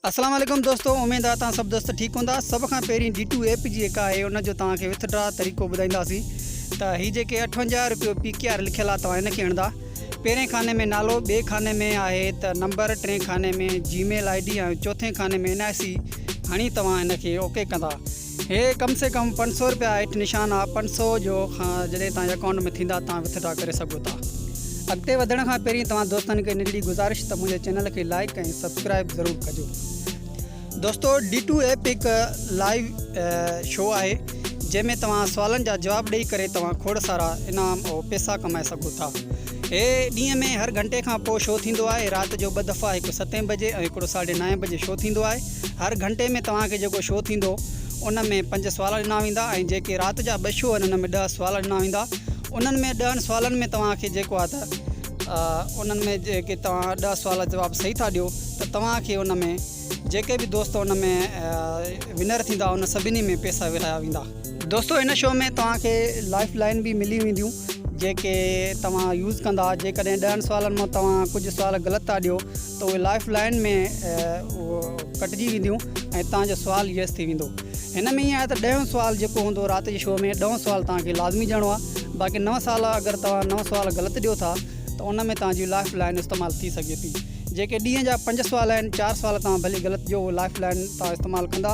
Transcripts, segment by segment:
اسلام عليڪم دوستو اميد آ توهان سڀ دوست ٺيڪ هوندا سڀ کان پهرين ڊي ٽو ايپ جي جيڪا آهي ان جو توهان کي وٿ ڊرا طريقو ٻڌائينداسين ته هي جيڪي 58 روپيو پي ڪي آر لکيل آ توهان هن کي هڻندا پهرين خاني ۾ نالو ٻئي خاني ۾ آهي ته نمبر ٽئين خاني ۾ جي ميل I D ۽ چوٿين خاني ۾ اين آء سي هڻي توهان هن کي اوڪي ڪندا هي ڪم سي ڪم 500 روپيا هيٺ نشان آ 500 جو کان جڏهن توهان جي اڪائونٽ ۾ ٿيندا توهان وٿ ڊرا ڪري سگهو ٿا. اڳتي وڌڻ کان پهرين توهان دوستن کي ننڍڙي گذارش ته منهنجي چينل کي لائيڪ ۽ سبسڪرائيب ضرور ڪجو. دوستو ڊي ٽو ايپ هڪ لائيو شو آهي جنهن ۾ توهان سوالن جا جواب ڏئي ڪري توهان کوڙ سارا انعام او پيسا ڪمائي سگهو ٿا. هي ڏينهن ۾ هر گهنٽي کان پوء شو ٿيندو آهي رات جو ٻه دفعا هڪ ستين بجي ۽ هڪڙو ساڍي نائين بجي شو ٿيندو آهي. هر گهنٽي ۾ توهان کي جيڪو شو ٿيندو ان ۾ پنج سوال ڏنا ويندا ۽ جيڪي رات جا ٻه شو آهن ان ۾ ڏهه سوال ڏنا ويندا انهن ۾ ڏهن سوالن ۾ توهان کي جيڪو آهي ته انهن ۾ جيڪي توهان ڏهه سوال جواب صحيح ٿا ڏيو ته توهان کي ان ۾ جيڪي به دوست ان ۾ ونر ٿيندا ان سڀني ۾ پيسا ورهايا ويندا. دوستو ان شو ۾ توهان کي لائف لائن به ملي وينديون جيڪي توهان يوز ڪندا جيڪڏهن ڏهن سوالن مان توهان ڪجهه سوال غلط ٿا ڏيو ته اهي لائف لائن ۾ ڪٽجي وينديون ۽ توهان جو سوال يس ٿي ويندو. هن ۾ ائين آهي ته ڏهيون سوال جيڪو هوندو رات جي شو ۾ ڏهون سوال توهان کي لازمي ڏيڻو آهي باقي نو سوال اگر توهان نو سوال غلط ڏيو ٿا ته ان ۾ توهان جي لائف لائن استعمال ٿي سگهي ٿي. جيڪي ڏينهن جا پنج سوال آهن چار سوال توهان ڀلي غلط ڏيو اهو لائف لائن توهان استعمال ڪندا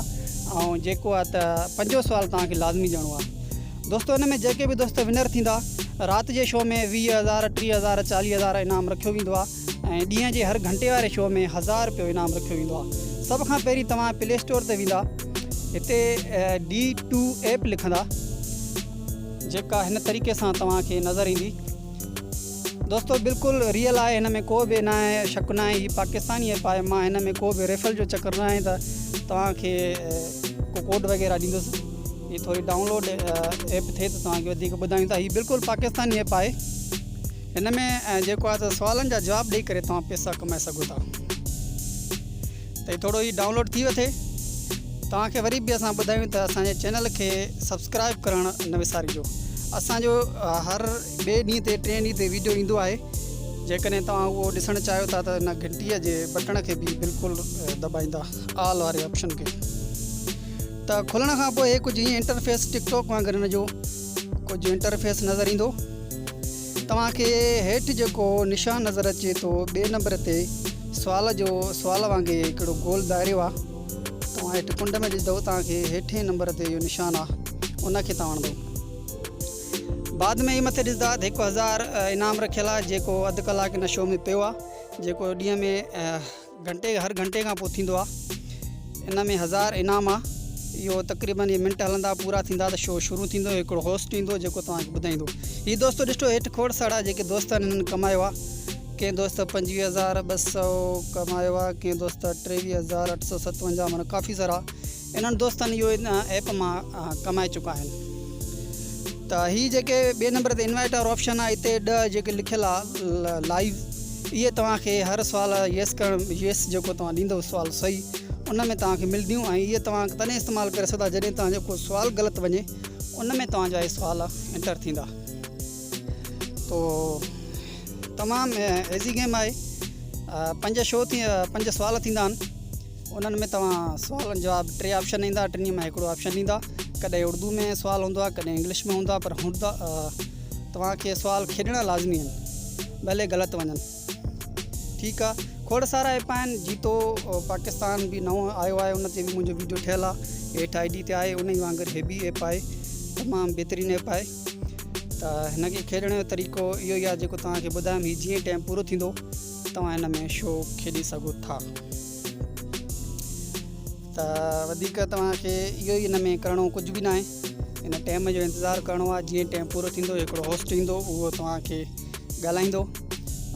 ۽ جيڪو آهي ته پنجون سوال توهان کي لازمي ڏيڻو آهي. دوستو ان ۾ جيڪي به دوست ونر ٿيندا رات جي شو ۾ 20 هزار 30 هزار 40 هزار انعام رکيو ويندو آهي. ۽ ڏينهن جي هر گهنٽي واري شو ۾ هزار رپيو انعام رکيو ويندو آهي. سڀ کان پهرين توهان پلي اسٽور تي ويندا هتي ڊي ٽو ايپ لکندا جيڪا هن طريقي سان توهان کي نظر ايندي. دوستو بلڪل ريئل آهي هن ۾ ڪو به نه آهي شڪ نه آهي هي پاڪستاني ايپ آهي مان هن ۾ ڪو به ريفل جو چڪر نه آهي ته توهان کي ڪو ڪوڊ وغيره ڏيندس هي ٿوري ڊائونلوڊ ايپ ٿئي ته توهان کي وڌيڪ ٻڌايون ٿا هي بلڪل پاڪستاني ايپ آهي. هن ۾ جيڪو آهي ته سوالن جا جواب ڏئي ڪري توهان پئسا ڪمائي سگهو ٿا ته هي ٿورو هي ڊائونلوڊ ٿي وٺي توهان کي وري به اسان ٻڌايون ته اسان جي چينل کي سبسڪرائب ڪرڻ نه وساريجو اسان جو هر ٻئي ڏينهن تي ٽئين ڏينهن تي ويڊيو ايندو آهي جيڪڏهن توهان اهو ڏسڻ چاهيو ٿا ته هن گهنٽي جي بٽڻ کي به بلڪل دٻائيندا آل واري آپشن کي ته کلڻ کان پوء هي ڪجهه ائين انٽرفيس ٽڪ ٽاڪ وانگر هن جو ڪجهه انٽرفيس نظر ايندو توهان کي هيٺ جيڪو نشان نظر اچي ٿو ٻئي نمبر تي سوال جو سوال وانگي هڪڙو گول دائريو آ توهان هيٺ ڪنڊ ۾ ڏسندو توهان کي هيٺين نمبر تي اهو نشان آ ان کي توهان هڻندو بعد ۾ هي مٿي ڏسندا ته هڪ هزار انعام رکيل آ جيڪو اڌ ڪلاڪ ان شو ۾ پيو آ جيڪو ڏينهن ۾ گهنٽي هر گهنٽي کان پوء ٿيندو آ ان ۾ هزار انعام آ اهو تقريبن اهي منٽ هلندا پورا ٿيندا ته شو شروع ٿيندو هڪڙو هوسٽ ايندو جيڪو توهان کي ٻڌائيندو هي دوستو ڏٺو هيٺ کوڙ ساڙا جيڪي دوست آهن انهن ڪمايو آ ڪنهن دوست 25200 ڪمايو آ ڪنهن دوست 23857 معنيٰ ڪافي سارا انهن دوستن اهو ان ايپ مان ڪمائي چڪا آهن ته هي جيڪي ٻئي نمبر تي انوائٽ وارو آپشن آهي اتي ڏهه جيڪي لکيل آهي لائيو اهي توهان کي هر سوال يس ڪرڻ يس جيڪو توهان ڏيندو سوال صحيح ان ۾ توهان کي ملديون ۽ اهي توهان تڏهن استعمال ڪري سگهو ٿا جڏهن توهان جو ڪو سوال غلط وڃي ان ۾ توهان جا اهي سوال انٽر ٿيندا تو تمام ايزي گيم آهي پنج شو ٿي پنج سوال ٿيندا آهن انهن ۾ توهان سوالن جواب ٽي آپشن ايندا ٽنهي مان هڪڙو آپشن ڏيندا ڪڏهن اردو ۾ سوال هوندو آهي ڪڏهن انگلش ۾ هوندو آهي پر هوندا توهان کي سوال کيڏڻا لازمي آهن ڀلي غلط وڃن ٺيڪ آهي کوڙ سارا ايپ آهن جيتو پاڪستان به نئون آيو آهي ان تي به منهنجو ويڊيو ٺهيل آهي هيٺ I D تي آهي ان ئي وانگر هي به ايپ آهي تمام بهترين ايپ آهي ته هن کي کيڏڻ جو طريقو اهو ئي آهي جيڪو توهان کي ٻڌايم هي جيئن ٽائيم پورو ٿيندو توهان هن ۾ شو کيڏي سگهو ٿا ته وڌيڪ توهان کي اهو ئي هن ۾ ڪرڻو ڪجهه به ناهي هن ٽيم جو انتظار ڪرڻو آهي جيئن ٽيم پورو ٿيندو هڪڙو هوسٽ ايندو اهو توهان کي ڳالهائيندو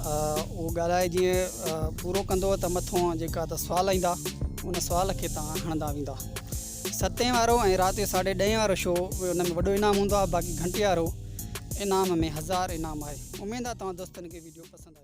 اهو ڳالهائي جيئن پورو ڪندو ته مٿو جيڪا ته سوال ايندا ان سوال کي توهان هڻندا ويندا ستين وارو ۽ رات جو ساڍي ڏهين وارو شو ان ۾ وڏو انعام هوندو آهي باقي گهنٽي وارو انعام ۾ هزار انعام آهي اميد آهي توهان دوستن کي ويڊيو پسند آئي.